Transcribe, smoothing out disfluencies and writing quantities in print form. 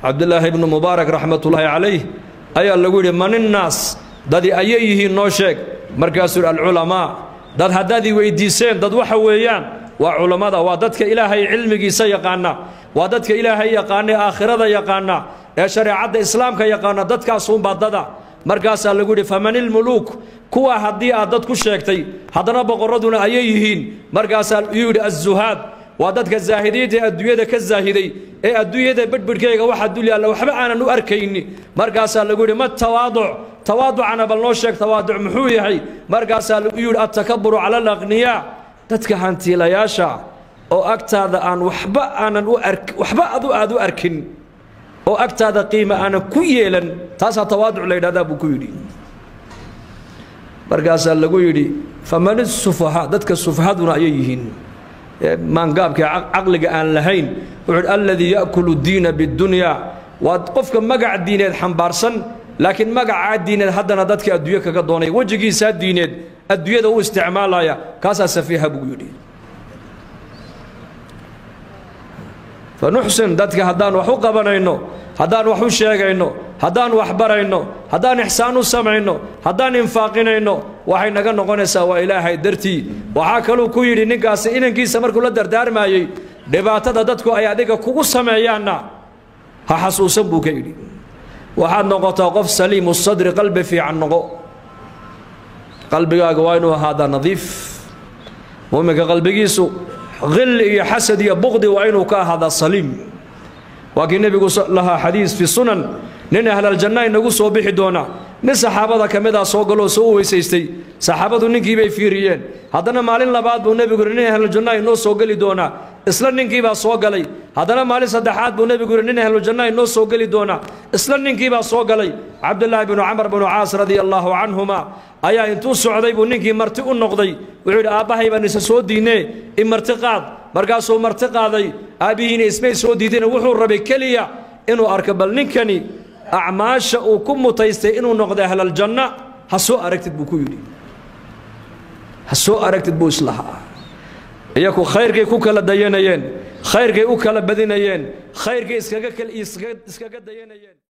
Cabdillaahi ibnu Mubaarak raxmatullaahi calayh ayaa lagu yidhi maninnaas dadi ayay yihiin noo sheeg. Markaasuu yidhi alculamaa. Dad haddaad i weydiiseen dad waxa weeyaan waa culammada, waa dadka Ilaahay cilmigiisa yaqaana, waa dadka Ilaahay yaqaana ee aakhirada yaqaana ee shareecadda islaamka yaqaana, dadkaasuunbaa dada. Markaasaa lagu yidhi famanilmuluuk, kuwa haddii aad dad ku sheegtay haddana boqorraduna ayay yihiin. Markaasaa yuu yidhi azzuhaad, waa dadka zaahidiinta ee adduunyada ka zaahiday ee adduunyada bedhbidhkayga waxa dul yaalla waxba aanan u arkayni. Markaasaa lagu yidhi ma tawaaduc, tawaaducana bal noo sheeg tawaaduc muxuu yahay. Markaasaa lagu yidhi attakaburu cala alaqniyaa, dadka hantiilayaasha oo agtaada aan waxba aanan u ark, waxba adu aad u arkin oo agtaada qiima aanan ku yeelan, taasaa tawaaduc la yidhahdaa buu ku yidhi. Markaasaa lagu yidhi faman isufahaa, dadka sufahaduna ayay yihiin maangaabka caqliga aan lahayn. Wuxuu yidhi alladii ya'kulu diina biddunyaa, waa qofka magac diineed xambaarsan laakiin magacaa diineed haddana dadka adduunyo kaga doonaya, wejigiisaa diineed adduunyada u isticmaalaya, kaasaa safiiha buu yidhi. Fanuxsin, dadka haddaan wax u qabanayno, haddaan wax u sheegayno, haddaan wax barayno, haddaan ixsaan u samayno, haddaan infaaqinayno, waxay naga noqonaysaa waa Ilaahay dartii. Waxaa kaluu ku yidhi ninkaasi inankiisa markuu la dardaarmaayey, dhibaatada dadku ay adiga kugu sameeyaanna ha xasuusan buu ka yidhi. Waxaad noqotaa qof saliimu sadri, qalbi fiican noqo, qalbigaaga waa inuu ahaadaa nadiif. Muuminka qalbigiisu qilli iyo xasad iyo buqdi waa inuu ka ahaadaa saliim. Waa kii nebigu lahaa xadiis fi sunan, nin ahlaljanna inagu soo bixi doona. Nin saxaabada ka mid ah soo galoo soo u weysaystay, saxaabadu ninkii bay fiiriyeen. Haddana maalin labaad buu nebigu yidhi nin ahlaljanna inoo soo geli doonaa, isla ninkiibaa soo galay. Haddana maalin saddexaad buu nebigu yidhi nin ahlujanna inoo soo geli doonaa, isla ninkiibaa soo galay. Cabdullaahi binu Camar binu Caas radia allaahu canhuma ayaa intuu socday buu ninkii marti u noqday. Wuxuu yidhi aabbahay baan isa soo diinee i marti qaad. Markaasuu marti qaaday, aabbihiina ismay soo diideen. Wuxuu rabay keliya inuu arko bal ninkani acmaasha uu ku mutaystay inuu noqday ahlaljanna, ha soo aragtid buu ku yidhi, ha soo aragtid buu islahaa. Iyaku khayrkay ku kala dayanayeen, khayrkay u kala badinayeen, khayrkay iskaga dayanayeen.